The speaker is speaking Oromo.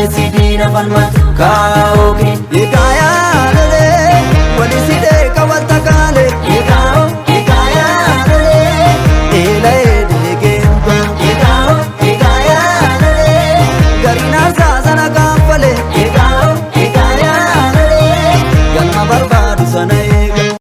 Jabeessi diina falmatu kaa'ooki. Hikaayaa lolee wali sidee kawalta kaale. Ikaa'o ikaayaa lolee. Eela eedee geemba. Ikaa'o ikaayaa lolee. Gariin aarsaa sana kaanfale.